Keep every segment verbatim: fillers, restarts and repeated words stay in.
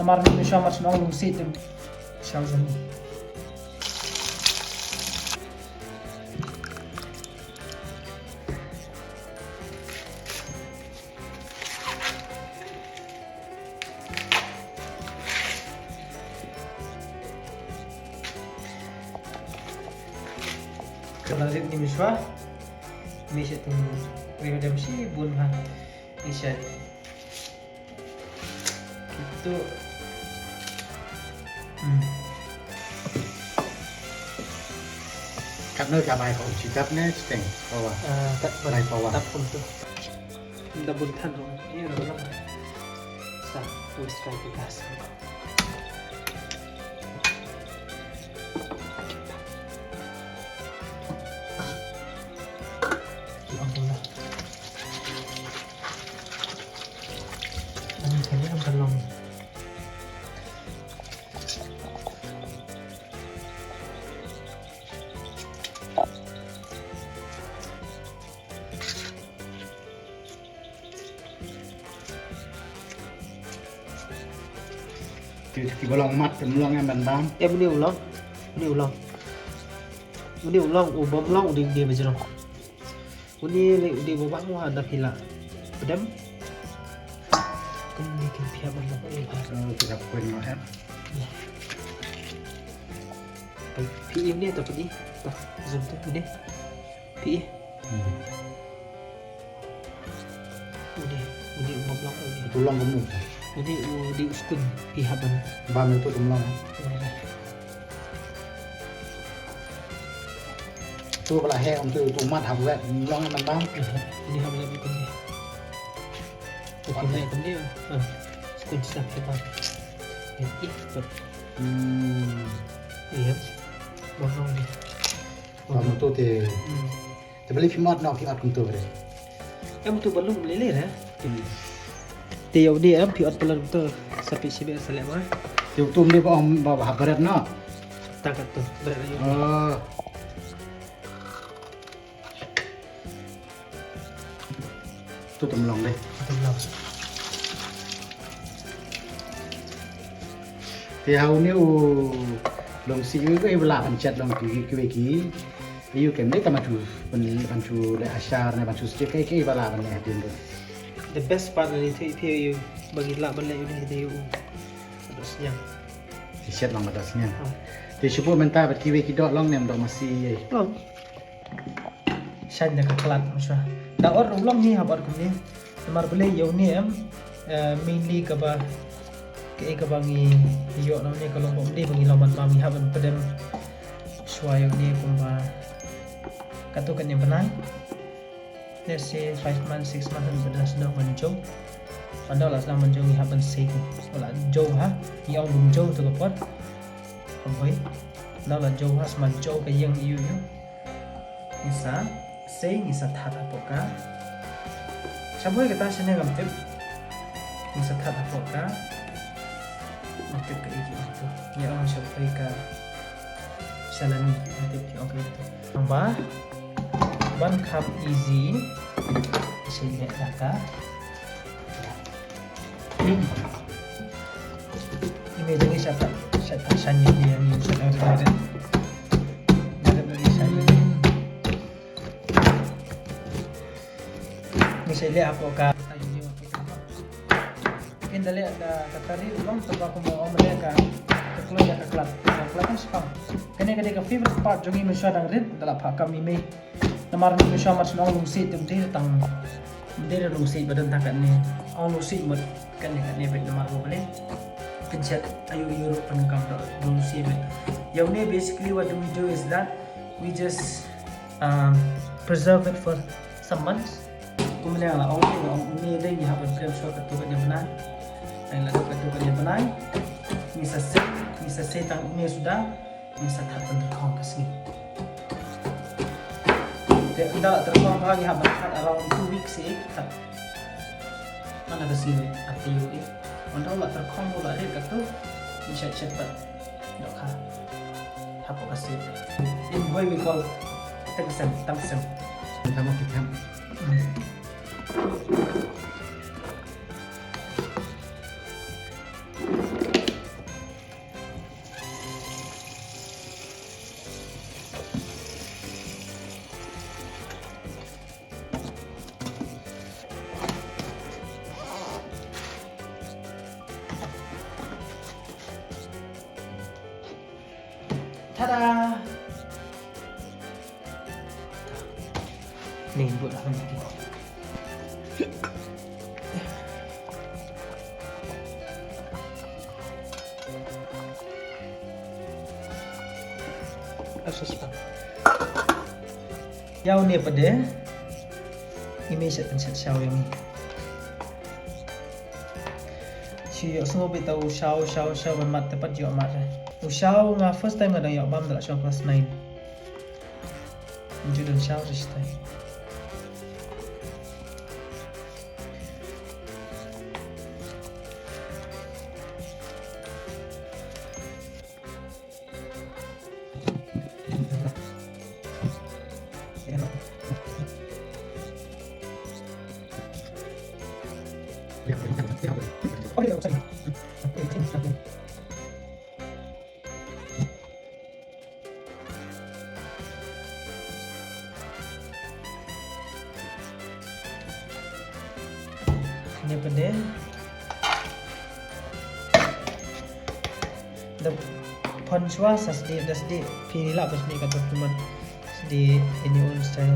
Mar ni sha mar shnong lung sit dem. Shang zam. Ka la rit ni mishwa. Mi sha tung ri dem shi bun ha. Ni sha. Itu. Hmm. Katno ka bai ko ci tap ne citeng pawa. Ah, tap Bai pawa. Tap kum tu. Nda bun than ro. Ye ro ro. Sa, wis kai ki gas. Ki ong bun la. Ani kali am kalong. Ki, ki ba long mat, ki ba long em ban bam. Em, uni u long. Uni u long. Uni u long, u bym long, u dei, dei ba jrong. Uni le, u dei ba bang, u ha da phi la. Pdem. Kum ni kin phi ha ban long, u ha. Oh, phi ha ban long, eh. Ya. Phi uni ta phi. Ta, zoom tu, uni. Phi. Hmm. U dei, u dei u bam long u dei. U long kumno? U dei, u dei u skun phi hap ban. Bam itu kumno? Tu ba la heh um tu, tu mat hap wet long man bam. U dei hap wet kumne. U kumne kumne. Ah, skun sa phi bam. Ih, tu. Hmm. Iya. Bam long ni. Bam tu te. Hmm. Te balei phi ot noh, phi ot kumtu re? Em, tu balum lele re. Hmm. Te ïa u dei em phi ot palat kumtu. Sa phi sibek sa leh ma. Te tu ym dei ba ong ba, ba ha bret noh. Tang katto, bret aïu. Oh. Tu tam long dei. Tam long. Te ha une u longsiej u, u ba lah ban chet long ki, ki, ki, ki. Ïa u kem dei tang ban shu, ban, ban shu leh ashar ne ban shu stir kaei kaei ba lah ban leh hadien ruh. The best part lane, ïa u ba ngi lah ban leh ïa u ne dei u. Ba dohsniang. Ki shet long ba dohsniang. Hmm. Te shu buh mynta bad kiwei ki doh long ne em doh masi ïa. Long. Shaiñ da ka khlad masa. Da or ruh long ngi hap or kumne. Namar balei ïa une em, eh, mainly kaba, kaei kaba ngi ïoh na une ka long ba ym dei ba ngi long ban bam, ngi hap ban pdem shuwa ïa une kumba katto katne bnai. Let's say five months, six months, ban da sdang ban jew. Ynda la sdang ban jew ngi hap ban sei. Ynda la jew ha, ngi ong ban jew to ka por. Hynrei ynda la jew ha, sma jew ka ïeng ïu ïu. Ngi sa sei, ngi sa that hapoh ka. Sha boi kata shane ngam tip. Ngi sa that hapoh ka. Ngam tip kaei ki ong to. Ngi ong sha boi ka salami, ngam tip ki ong kaei to. Namba ban kham easy. Ngi sa leh da ka. Ime jong ngi sha ta, sha ta, sha ngi ïa ngi sha ngi rit. Ngi rit ngi sha ngi. Ngi sha leh hapoh ka. Ynda leh da ka tari long tang ba kumba ong leh ka, ka kloi ïa ka khlad. Ka khlad kan spang. Kane ka dei ka favorite part jong ngi mynshuwa dang rit, da la phah kam ime. Namar ngi mynshuwa mar shu ong lungsiej te ym dei tang, ym dei lungsiej ba don tang katne. Ong lungsiej mut katne katne beit namar ba balei. Pynshet aïu aïu ruh pyndonkam da lungsiej beit. Ïa une basically what do we do is that we just, um, preserve it for some months. Kumne la ong, la ong une dei ngi hap ban pdem shuwa katto katne bnai. Ai la katto katne bnai. Ngi sa sei, ngi sa sei tang une suda. Ngi sa that ban tyrkhong ka sngi. Te ynda la tyrkhong ba ngi hap ban that around two weeks ïa ka that. Mana ka sngi arti ïu ïa. Ynda la tyrkhong ba la rit katto. Ngi shet shet pat. Dohkha. Hapoh ka sngi. In Bhoi we call tang sem, tang sem. Tang sem. Hmm. Tada! Ni buat lah nanti. Asas pa. Ïa une pat de. Ine shet, shet shaw ïa une. Shu ïohsngew beit u shaw, shaw, shaw ban mad te pat ïoh mad re. U shaw nga first time nga dang ïoh bam da la shaw class nine. Ju don shaw re shatai. Ine pat de. Da pon shuwa sa sdieh, da sdieh phi lah ban sdieh katto phi mon. Sdieh in your own style.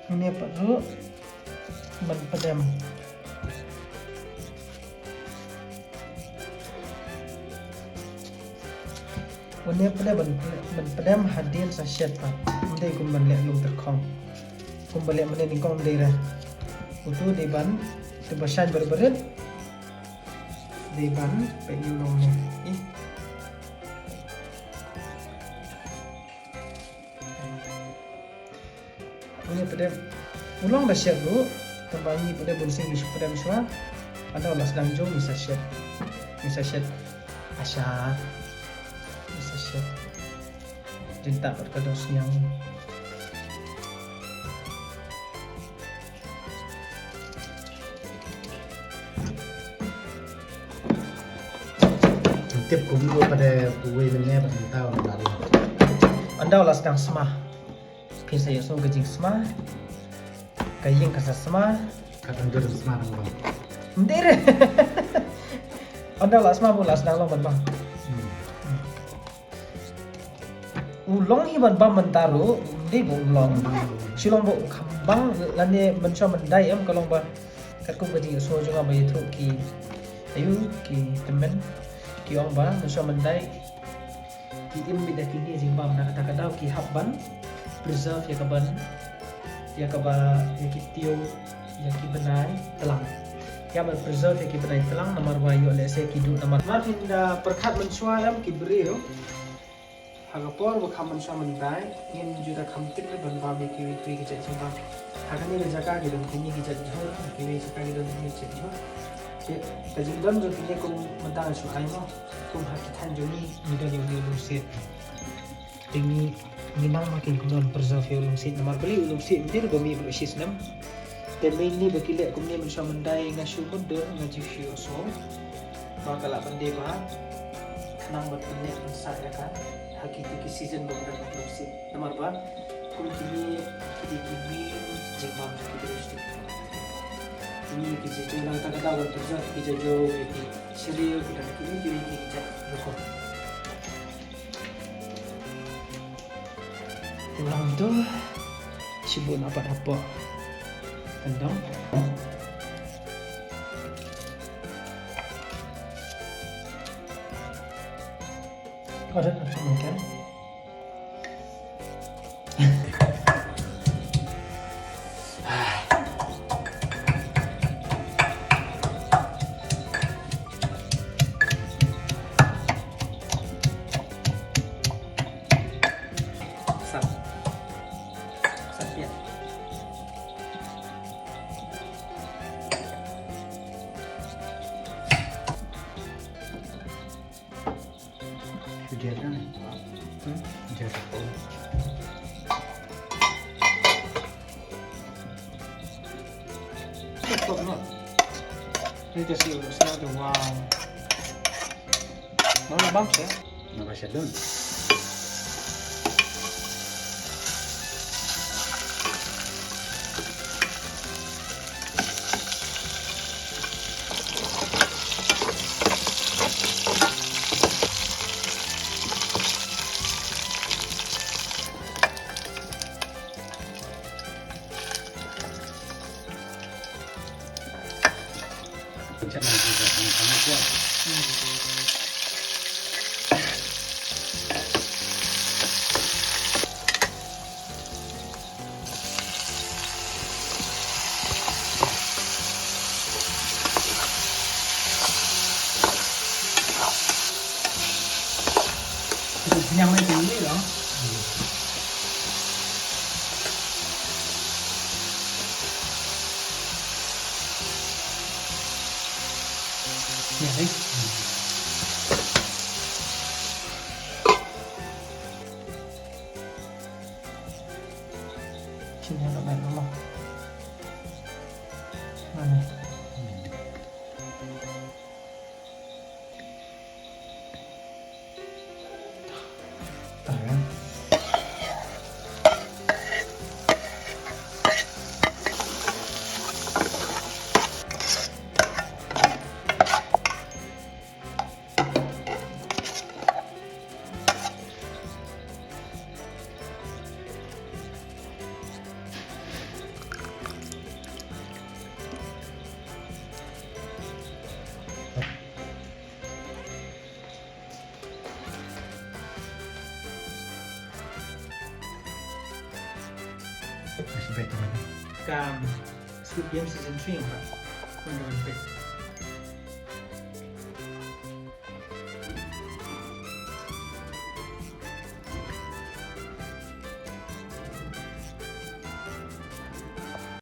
Une pat ruh ban pdem. Une pat de ban, ban pdem hadien sa shet pat. Ym dei kum ban leh lum tyrkhong. Kum ban leh mynne nyngkong ym dei re. Utu dei ban, te ba shaiñ barit barit. Dei ban peit ïa u long ne. Ih. Une pat de u long da shet ruh, tang ba ngi pat de bun sien ngi shu pdem shuwa. Ynda u la sdang jong ngi sa shet. Ngi sa shet. Asha. Ngi sa shet. Jin ta pat ka dor sniang. Tip kumno pat de uwei mynne pat mynta u la long. Ynda u la sdang sma. Phin sa ïohsngew ka jingsma. Ka ïing ka sa sma. Ka dang dur sma nang bang. Ym dei re. Ynda u la sma ba u la sdang long ban bang. Hmm. U long hi ban bam mynta ruh, ym dei ba u long. Shu long ba u kham bang lane mynshuwa myndai em ka long ba. Katkum ka jingïohsngew jong nga ba ïathuh ki, aïu, ki tymmen, ki ong ba mynshuwa myndai ki im beit da kine jingbam na kata ka daw ki hap ban preserve ïa ka ban, ïa kaba, ïa ki tiew, ïa ki bnai tlang. Ïa ban preserve ïa ki bnai tlang namar ba ïoh lehse ki duh namar. Namar phin da pyrkhat mynshuwa em ki briew. Ha ka por ba kham mynshuwa myndai ngin ju da kham tip ban bam ïa kiwei kiwei ki jait jingbam. Ha kane ka jaka ki don kine ki jait jhur, ha kiwei jaka ki don kine ki jait jhur. Te ka jingdon jong kine kum mynta nga shu ai mo. Kum ha ki thaiñ jong ngi ngi don ïa une u lungsiat. Te ngi, ngi nang ma ki khun don preserve ïa u lungsiat namar balei u lungsiat mynta ruh ba mih ba u shisnem. Te mynta ba ki leh kumne mynshuwa myndai nga shu mutdur nga ju shu ïohsngew ba ka lah ban dei ba khnang ban pynneh pynsah ïa ka ha kito ki season ba ka don u lungsiat. Namar ba kum kine ki dei ki main jingbam jong ki briew sha. Kine ki jait jhur nangta ka daw ban preserve ki jait jhur ïa ki cereal ki don kine ki dei ki jait rukom. Te ba long to, shu bun apat hapoh kyndong. Ora na tu mungkin. Sat. Sat piah. Hujan kan? Hmm? Hujan. Oh. Pop noh. Ni te shu shu te, wow. Noh la bam sha. Noh ba sha dun. Kam Squid Game season three, in fact. One, one, one.